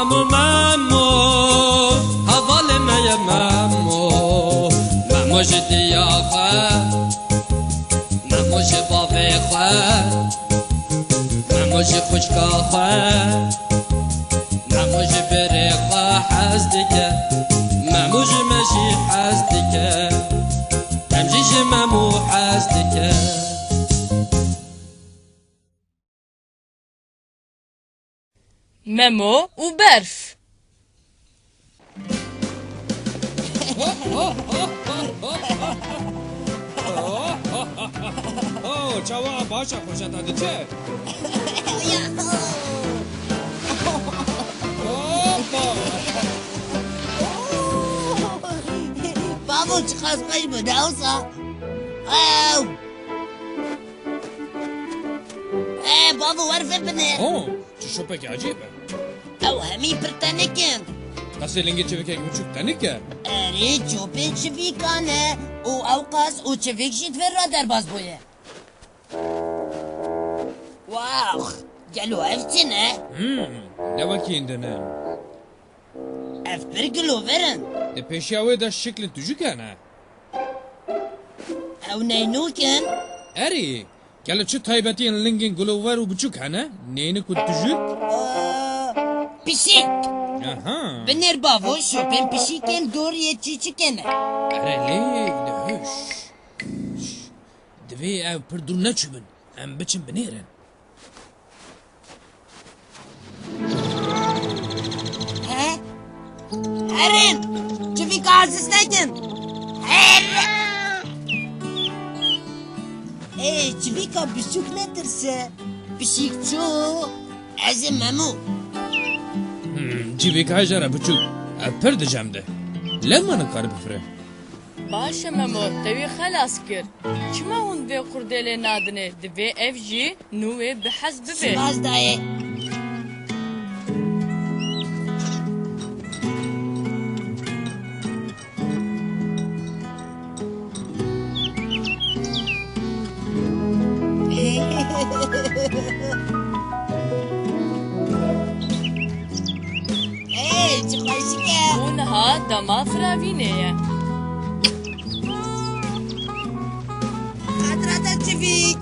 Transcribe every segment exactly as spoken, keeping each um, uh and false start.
Memo, Memo, hevalê me ye Memo. Memo ji diya xwe, Memo ji bavê xwe, Memo ji xwişka xwe, Memo ji birê xwe hez dike, Memo ji me jî hez dike, em jî ji Memo hez dike. Memo û berf. Oh, çawa baş e, xweşeta diçe? Hoppa! Bavo, çiqas xweş bû, ne wisa? Ew! Ê, bavo, wer vê binêr. Oh, çi şopekî ecêb e. Ew hemî pir tenik in. Qasê lingê çivikek biçûk tenik e. Erê, çopên çivîkan e û ew qas û çivîk jî di vê re derbas bûye. Wow, gelo ev çi ne? Hmm, ne wekî hîn din in. Ev pir gilover in. Di pêşiya wê de şiklên tujûk hene. Ew neynûk in? Erê, gelo çi taybetiyên lingên gilover û biçûk hene? Neynik û tujûk? Aa, pişik. Aha. Binêr bavo, şopên pişikên doriyê çîçikê ne. Erê lê, de huş. Divê ew pir dûr neçûbin. Em biçin binêrin. He? Herin! Çivîka aziz nekin! Her! Ê, çivîka biçûk netirse. Pişik çû, ez ê Memo. Hmm, çivîka jara biçûk. Ev pir dicem de. Lema nikare bifire. Baş e Memo, te wî xelas kir. Çima hûn vê qurdê lê nadinê? Divê ev jî nû wê bi hez bibe. Spas dayê. Ê, çi xweşik e. Û niha dema firavînê ye. Xatirata çivîk.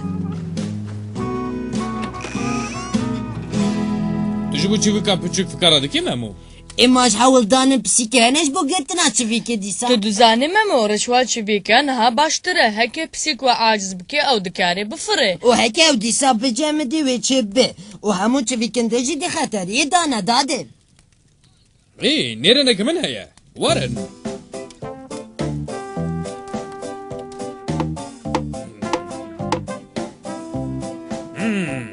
Tu ji bo çivîka piçûk fikara dikî Memo? Ê, ma ji hewldanin pisîkê hene ji bo girtina çivîkê dîsa. Tu dizanî Memo, rişwa çivîke niha baştir e. Heke pisîk we aciz bike, ew dikare bifire. Û heke ew dîsa bicemidî wê çê bi. Û hemû çivîkin din jî di xeteriyê de ne dadê. Ê, nêrîneke min heye. Werin. Hmm,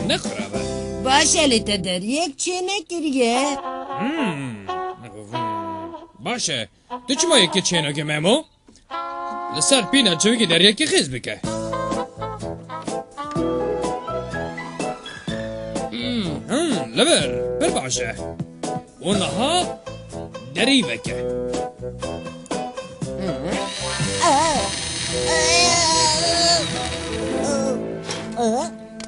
ne xirab e. Baş e, lê te deriyek çê nekiriye. Hmm. Baş e. Tu çima yekê çênakî Memo? Li ser pîna çivikî deriyekî xêz bike. Hmm, hmm, li vir, pir baş e. Û niha derî veke.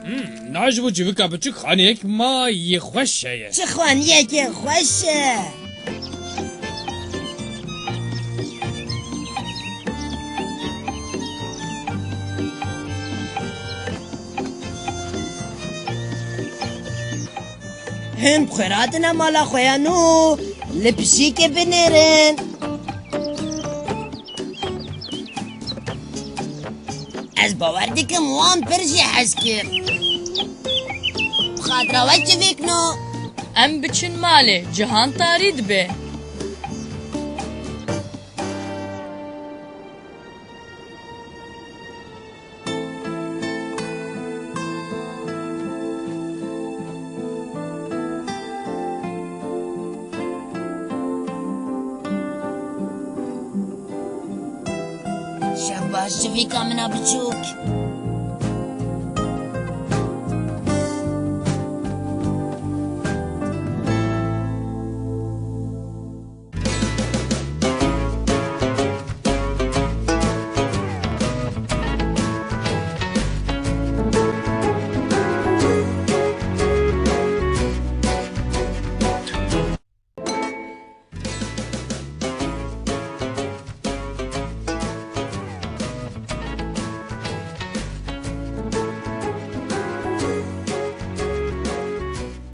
Hmm, niha ji bo çivika biçûk xaniyek ma yê xweş heye. Çi xaniyekê xweş e! Hûn bi xêr hatine mala xwe ya nû, li pişîkê binêrin. Ez bawer dikim wan pir jî hez kir. Bi xatira we çivîk nû. Em biçin malê, cihan tarî dibe. Şebaş, çivîka min a biçûk.